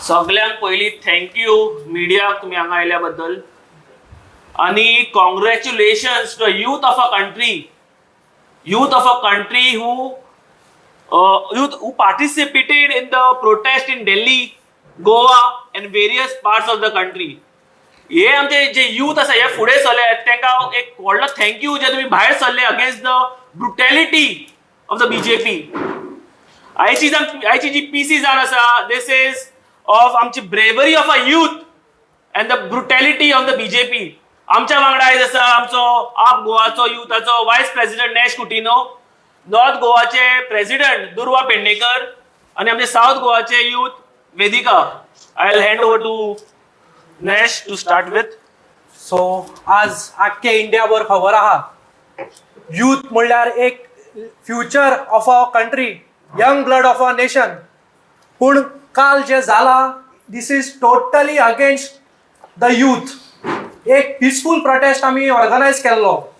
सगल्यांक पयलीं thank you मिडियाक तुमी हांगा आयल्या बद्दल आनी congratulations to youth of a country, youth of a country who participated in the protest in Delhi, Goa and various parts of the country. हे आमचे जे यूथ आसा, हे फुडें सरले, तांकां एक व्हडलो thank you जे तुमी भायर सरले against the brutality of the BJP. आयची जी पीसी जावन आसा, this is of आमची bravery of a youth and the brutality of the BJP. आमच्या वांगडा आयज आसा आमचो आप गोवाचो युथाचो voice president Nash Coutinho, north गोवाचे प्रेसिडेंट दुर्वा पेडणेकर आनी आमचे सावथ गोवाचे youth Vedika. I will hand over to Nash to start with. So आज आख्खे इंडियाभर खबर आहा, यूथ म्हणल्यार एक future of our country, young blood of our nation. पूण काल जें जालां, this is totally against the youth. एक पिसफूल प्रोटेस्ट आमी ऑर्गनायज केल्लो.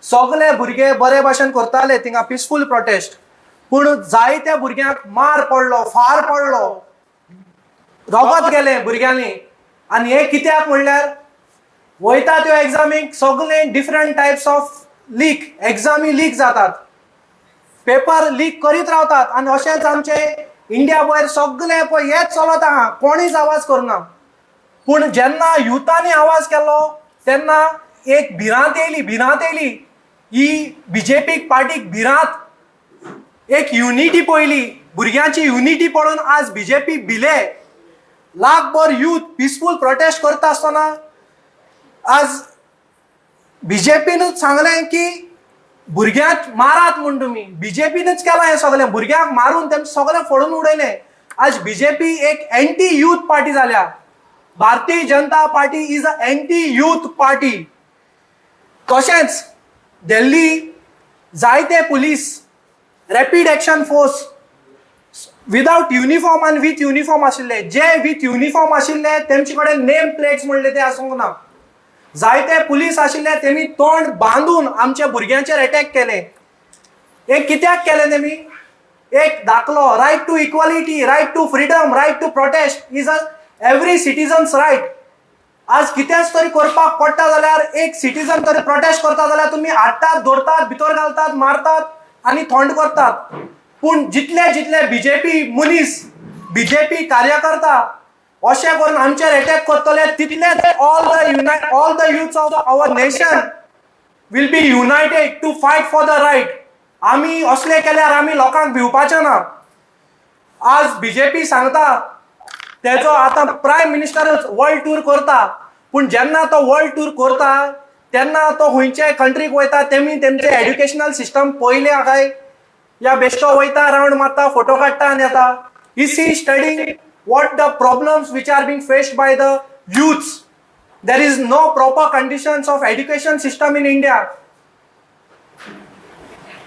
सगले भुरगे बरे भाशेन करताले थिंगा पिसफूल प्रोटेस्ट, पूण जायत्या भुरग्यांक मार पडलो, फार पडलो, रगत गेलें भुरग्यांनी. आनी हें कित्याक म्हणल्यार वयता त्यो एग्जामीक सगळे different types of leak, examinee leak जातात, पेपर लीक करीत रावतात. आनी अशेंच आमचे इंडिया भायर सगळे पळय हेच चलत आहा, कोणीच आवाज करना. पूण जेन्ना युथांनी आवाज केलो तेन्ना एक भिरांत येयली, भिरांत येयली ही बीजेपी पार्टीक भिरांत. एक युनिटी पळयली, भुरग्यांची युनिटी पळोवन आज बीजेपी भिले. लाखभर यूथ पिसफूल प्रोटेस्ट करता आसतना आज बीजेपीनूच सांगलें की भुरग्यांक मारात म्हूण. तुमी बीजेपीनूच केलां हें सगळें. भुरग्यांक मारून तेम सगळें फोडून उडयलें. आज बीजेपी एक एंटी यूथ पार्टी जाल्या. Bharatiya Janata Party is a anti youth party. तशेंच दिल्ली जायते police, rapid action force, without uniform आनी विथ युनिफॉर्म आशिल्ले. जे विथ युनिफॉर्म आशिल्ले तेमचे कडेन नेम प्लेट्स म्हणले ते आसूंक ना. जायते पुलीस आशिल्ले, तेमी तोंड बांदून आमच्या भुरग्यांचेर अटॅक केले. हे कित्याक केले तेमी? एक दाखलो, right to equality, right to freedom, right to protest is a every citizen's right. आज कितेंच तरी करपाक पडटा जाल्यार, एक सिटीजन तरी प्रोटेस्ट करता जाल्यार तुमी हाडटात, धरतात, भितर घालतात, मारतात आनी थंड करतात. पूण जितले जितले बीजेपी मनीस, बीजेपी कार्यकर्ता अशें करून आमचेर अटॅक करतले, तितलेच all the youths of our nation will be united to fight for the right. आमी असले केल्यार आमी लोकांक भिवपाचें ना. आज बीजेपी सांगता, तेजो आतां प्रायम मिनिस्टरच वर्ल्ड टूर करता. पूण जेन्ना तो वर्ल्ड टूर करता तेन्ना तो खंयचे कंट्रीक वयता, तेमी तेमचे एड्युकेशनल सिस्टम पयले काय या बेश्टो वयता, रावंड मारता, फोटो काडटा आनी येता? Is he studying what the problems which are being faced by the youths? There is no proper conditions of education system in India.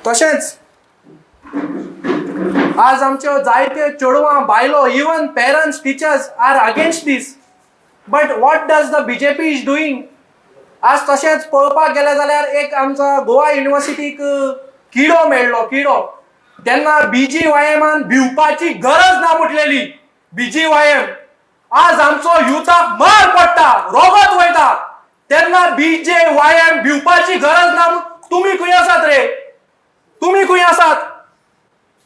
तशेंच आज आमच्यो जायत्यो चेडवां, बायलो, even parents, teachers are against this, but what does the BJP is doing? आज तशेंच पळोवपाक गेले जाल्यार एक आमचो गोवा युनिवर्सिटीक किडो मेळ्ळो, किडो. तेन्ना बीजीवाय एमान भिवपाची गरज ना म्हटलेली बीजीवाय एम. आज आमचो युथाक मार पडटा, रोगत वयता, तेन्ना बीजेवाय एम भिवपाची गरज ना. तुमी खंय आसात रे? तुमी खंय आसात?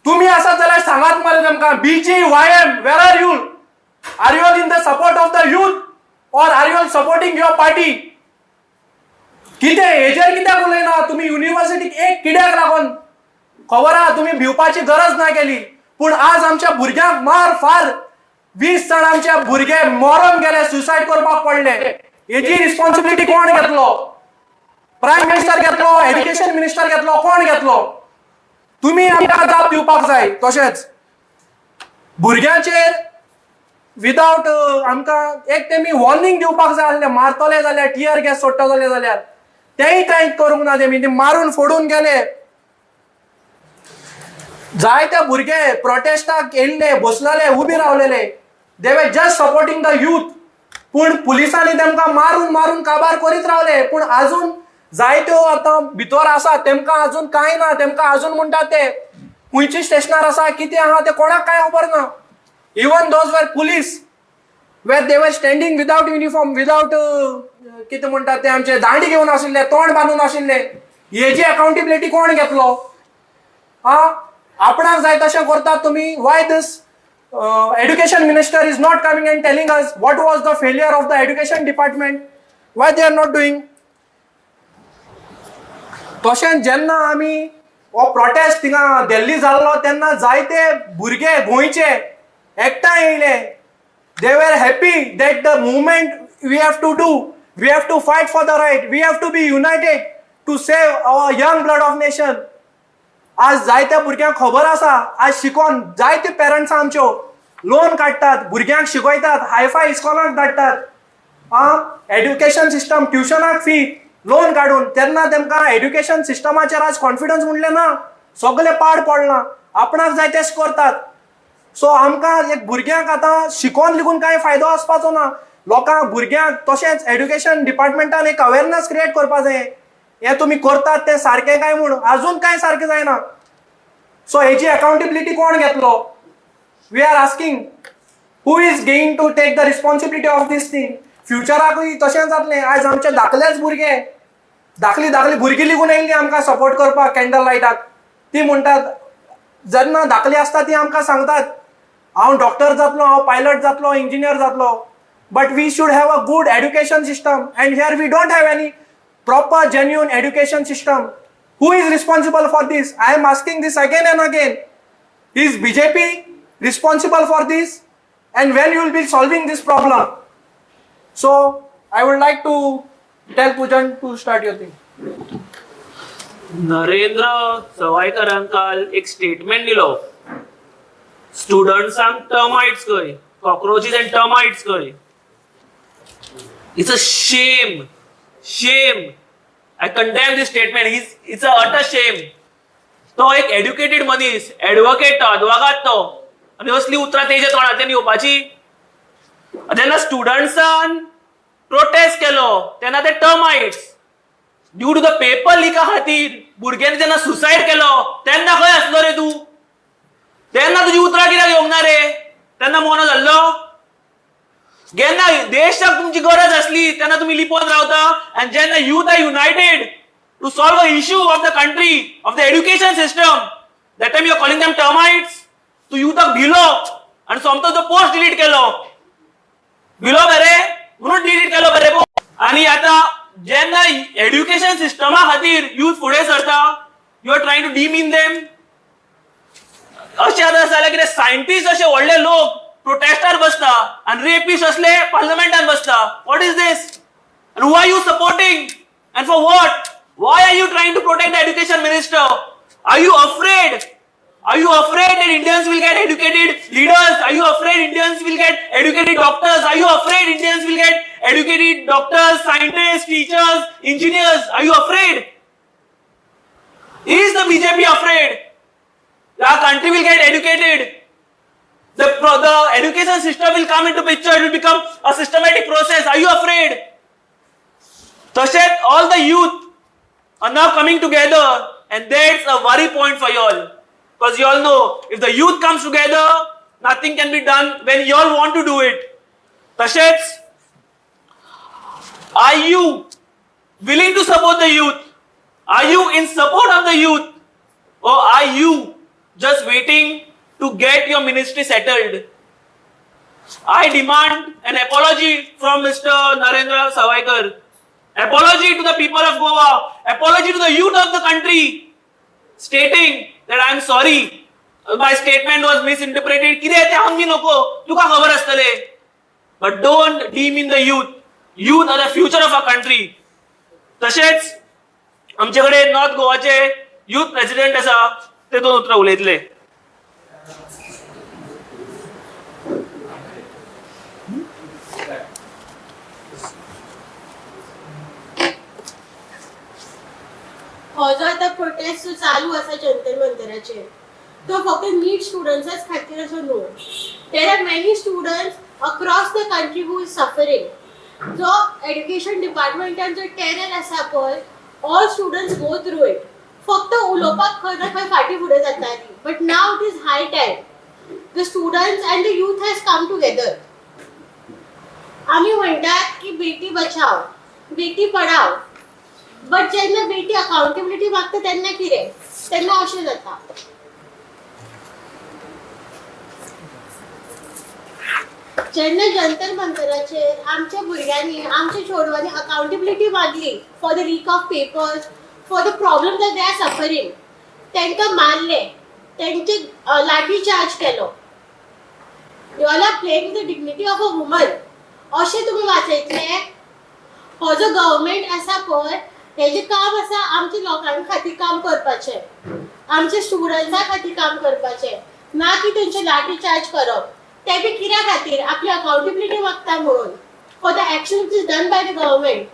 तुमी आसात जाल्यार सांगात मरे तेमकां. BJYM, where are you? Are you in the support of the youth or are you supporting your party? कितें हेजेर कित्याक उलयना तुमी? युनिव्हर्सिटीक एक किड्याक लागून खबर आहा तुमी भिवपाची गरज ना केली. पूण आज आमच्या भुरग्यांक मार फार, 20 जाण आमचे भुरगे मरोन गेले, सुसायड करपाक पडले. हेजी रिस्पॉन्सिबिलिटी कोण घेतलो? प्रायम मिनिस्टर घेतलो? एज्युकेशन मिनिस्टर घेतलो? कोण घेतलो? तुमी आमकां जाप दिवपाक जाय. तशेंच भुरग्यांचेर विदावट आमकां एक तेमी वॉर्निंग दिवपाक जाय आसलें, मारतले जाल्यार, टियर गॅस सोडटले जाल्यार. तेंय कांय करूंक ना तेमी. ते मारून फोडून गेले. जायते भुरगे प्रोटेस्टाक येयल्ले, बसलेले, उबे रावलेले. They were just supporting the youth. पूण पुलिसांनी तेमकां मारून मारून काबार करीत रावले. पूण अजून जायत्यो आतां भितर आसा, तेमकां अजून कांय ना. तेमकां अजून म्हणटा ते खंयची स्टेशनार आसा, कितें आहा, तें कोणाक कांय खबर ना. Even those were police. Where they were standing without uniform, without कितें म्हणटात ते आमचे दांडी घेवन आशिल्ले, तोंड बांदून आशिल्ले. हेजी अकाउंटेबिलिटी कोण घेतलो? आ, आपणाक जाय तशें करतात तुमी. Why this education minister is not coming and telling us what was the failure of the education department? Why they are not doing? तशेंच जेन्ना आमी हो प्रोटेस्ट थिंगा दिल्ली जाल्लो तेन्ना जायते भुरगे गोंयचे एकठांय येयले. They were happy that the movement we have to do, we have to fight for the right, we have to be united to save our young blood of nation. आज जायत्या भुरग्यांक खबर आसा, आज शिकोन जायते पेरंट्स आमच्यो लोन काडटात, भुरग्यांक शिकयतात, हायफाय इस्कॉलाक धाडटात, आं, एड्युकेशन सिस्टम, ट्युशनाक फी लोन काडून. तेन्ना तेमकां एड्युकेशन सिस्टमाचेर आज कॉन्फिडन्स म्हणलें ना, सगळें पाड पडलां, आपणाक जाय तेच करतात. सो आमकां एक भुरग्यांक आतां शिकोन लेगून कांय फायदो आसपाचो ना. लोकांक, भुरग्यांक, तशेंच एड्युकेशन डिपार्टमेंटान एक अवेरनस क्रिएट करपा जाय, हें तुमी करतात तें सारकें काय म्हूण. अजून कांय सारकें जायना. सो हेजी अकाउंटेबिलिटी कोण घेतलो? We are asking, who is going to take the responsibility of this thing? फ्युचराकूय तशेंच जातलें. आयज आमचे धाकलेच भुरगे, धाकली धाकली भुरगीं लेगून येयल्ली आमकां सपोर्ट करपाक कॅन्डल लायटाक. ती म्हणटात, जेन्ना धाकली आसता ती आमकां सांगतात, हांव डॉक्टर जातलो, हांव पायलट जातलो, इंजिनियर जातलो. But we should have a good education system, and here we don't have any proper genuine education system. Who is responsible for this? I am asking this again and again. Is BJP responsible for this? And when you will be solving this problem? So I would like to tell Pujan to start your thing. Narendra सवायकरान काल एक statement दिलो, स्टुडंट्सांक termites खंय, cockroaches and termites खंय. It's a shame, shame. I condemn this statement. It's a utter shame. तो एक educated मनीस, advocate तो, आदवोगाद तो, आनी असली उतरां तेच्या तोंडांतल्यान येवपाची. जेन्ना स्टुडंट्सान प्रोटेस्ट केलो तेन्ना ते termites. Due to the paper लिका खातीर भुरग्यांनी जेन्ना सुसायड केलो तेन्ना खंय आसलो रे तूं? तेन्ना तुजी उतरां कित्याक येवंक ना रे? तेन्ना मोनो जाल्लो? जेन्ना देशाक तुमची गरज आसली तेन्ना तुमी लिपोन रावता, आनी जेन्ना youth are united to solve a issue of the country, of the education system, that time you are calling them termites. तूं युथाक भिलो आनी सोमतो तो पोस्ट डिलीट केलो. भिलो बरे म्हणून डिलीट केलो बरे. आनी आतां जेन्ना एड्युकेशन सिस्टमा खातीर युथ फुडें सरता, you are trying to demean them. अशें आतां जाल्यार कितें, सायंटिस्ट अशे व्हडले लोक प्रोटेस्टार बसता आनी रेपिस्ट असले पार्लमेंटान बसता. What is this? And who are you supporting and for what? Why are you trying to protect the education minister? Are you afraid? Are you afraid that Indians will get educated leaders? Are you afraid Indians will get educated doctors? Are you afraid Indians will get educated doctors, scientists, teachers, engineers? Are you afraid? Is the BJP afraid our country will get educated? The education system will come into picture. It will become a systematic process. Are you afraid? तशेंच all the youth are now coming together, and that's a worry point for you all. Because you all know, if the youth comes together, nothing can be done when you all want to do it. तशेंच, are you willing to support the youth? Are you in support of the youth? Or are you just waiting to get your ministry settled? I demand an apology from Mr. Narendra Savaikar. Apology to the people of Goa. Apology to the youth of the country. Stating that I am sorry. My statement was misinterpreted. कितें तें आमी नको, तुका खबर आसतलें. But don't demean the youth. Youth are the future of our country. तशेंच आमचे कडेन नॉर्थ गोवाचे युथ प्रेसिडेंट आसा, ते दोन उतरां उलयतले. हो जो आतां प्रोटेस्ट जो चालू आसा जंतर मंतराचेर, तो फक्त नीट स्टुडंट्साच खातीर असो न्हू. There are many students across the country who is suffering. जो एड्युकेशन डिपार्टमेंटान जो टेरर आसा पळय, all students go through it. फक्त उलोवपाक खंय ना खंय फाटीं फुडें जाताली, but now it is high time the students and the youth has come together. आमी म्हणटात की बेटी बचाव, बेटी पढाव, बट जेन्ना बेटी अकाउंटेबिलिटी मागता तेन्ना कितें, तेन्ना अशें जाता. जेन्ना जंतर मंतराचेर आमच्या भुरग्यांनी, आमच्या चेडवांनी अकाउंटेबिलिटी मागली for the leak of papers, for the problem that they are suffering, तांकां मारले, तेंचे लाठी चार्ज केलो. You all are playing the dignity of a woman. अशें तुमी वाचयतले? हो जो गव्हर्मेंट आसा पळय, हेजें काम आसा आमच्या लोकां खातीर काम करपाचें, आमच्या स्टुडंट्सां खातीर काम करपाचें, ना की तेंचे लाठी चार्ज करप. ते बी कित्या खातीर? आपली अकाउंटेबिलिटी मागता म्हणून, for the action which is done by the government.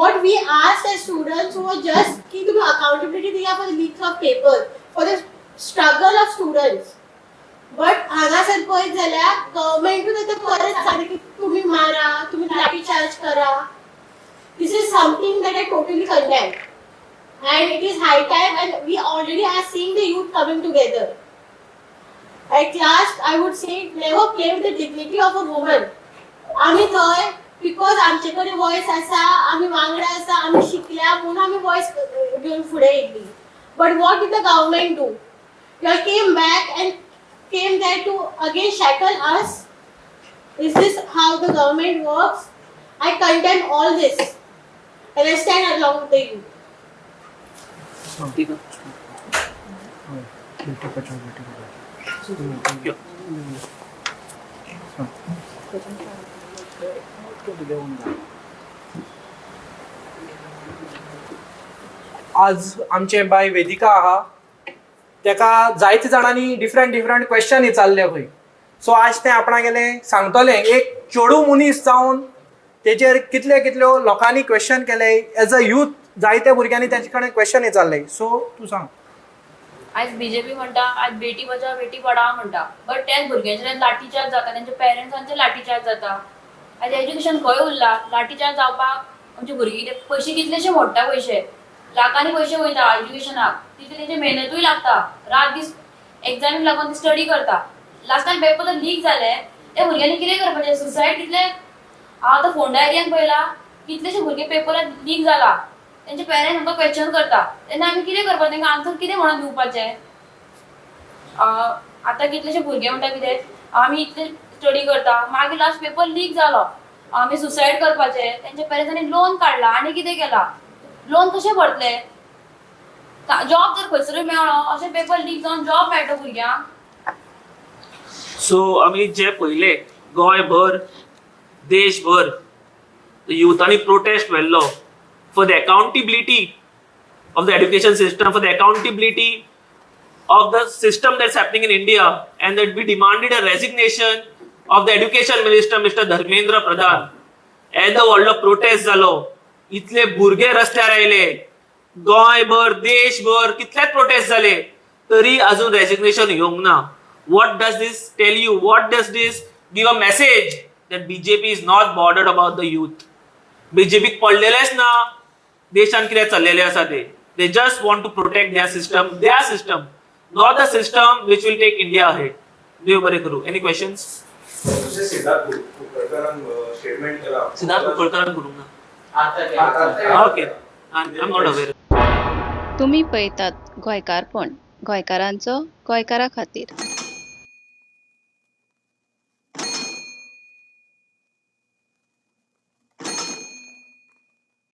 What we asked as students was just की तुम्ही accountability दिया for the leaks of paper, for the struggle of students. But हांगासर पळयत जाल्यार गव्हर्मेंटूच आतां परत सांगता की तुम्ही मारा, तुम्ही लाठी चार्ज करा. This is something that I totally condemn, and it is high time, and we already are seeing the youth coming together. At last, I would say, never play with the dignity of a woman. आमी थंय because आमचे कडेन voice आसा, आमी वांगडा आसा, आमी शिकल्या म्हणून आमी वॉयस घेवन फुडें येयली. But what did the government do? You came back and came there to again shackle us. Is this how the government works? I condemn all this and I stand along with the youth. ठीक आहे. बेटी बचाओ बेटी बचाओ. यो. आज आमचें बाय वेदिका आहा, तेका जायते जाणांनी different different question विचारले खंय. सो आज तें आपणागेलें सांगतलें, एक चेडूं मनीस जावन तेजेर कितले कितल्यो लोकांनी क्वेश्चन केले. एज अ यूथ जायत्या भुरग्यांनी तेजे कडेन क्वेश्चन विचारले. सो तूं सांग. आयज बीजेपी म्हणटा, आयज बेटी बचाव बेटी पढाव म्हणटा, बट त्याच भुरग्यांचेर लाठीचार्ज जाता, तेंच्या पेरंट्सांचेर लाठीचार्ज जाता. आयज एज्युकेशन खंय उरला? लाठीचार्ज जावपाक आमची भुरगीं ते पयशे कितलेशे मोडटा, पयशे लाखांनी पयशे वयता एज्युकेशनाक. तितली तेंची मेहनतूय लागता, रात दीस एग्जामीक लागून ती स्टडी करता. लास्टाक पेपर जर लीक जाले, त्या भुरग्यांनी कितें करपाचें? सुसायड कितले हांव आतां फोंडा एरियान पळयला, कितलेशे भुरगे पेपरात लीक जाला. तेंचे पेरंट्स आमकां क्वेश्चन करता, तेन्ना आमी कितें करपाचें? तेंकां आन्सर कितें म्हणून दिवपाचें? आतां कितलेशे भुरगे म्हणटा कितें, आमी इतले स्टडी करता, मागीर लास्ट पेपर लीक जालो, आमी सुसायड करपाचें. तेंच्या पेरंट्सांनी लोन काडला आनी कितें केलां, लोन कशें भरतले? जॉब जर खंयसरूय मेळ्ळो, अशें पेपर लीक जावन जॉब मेळटा भुरग्यांक? सो आमी जे पयले गोंयभर, देशभर युथांनी protest व्हेल्लो for the accountability of the education system, for the accountability of the system that's happening in India, and that we demanded a resignation of the education minister, Mr. Dharmendra Pradhan. येदो व्हडलो protest जालो, इतले भुरगे रस्त्यार आयले, गोंयभर देशभर कितलेच protest जाले, तरी अजून रेजिग्नेशन येवंक ना. What does this tell you? What does this give a message? That BJP is not bothered about the youth. बीजेपीक पडलेलेच ना देशान कितें चल्लेलें आसा ते. They just want to protect their system, not the system which will take India ahead. देव बरें करूं. Any questions? तशें Siddharth कुंकळकरान statement केला. सिद्धार्थ कुंकळकरान करूंक ना. आता. Okay, I am not aware. तुमी पळयतात गोंयकारपण, गोंयकारांचो गोंयकारा खातीर.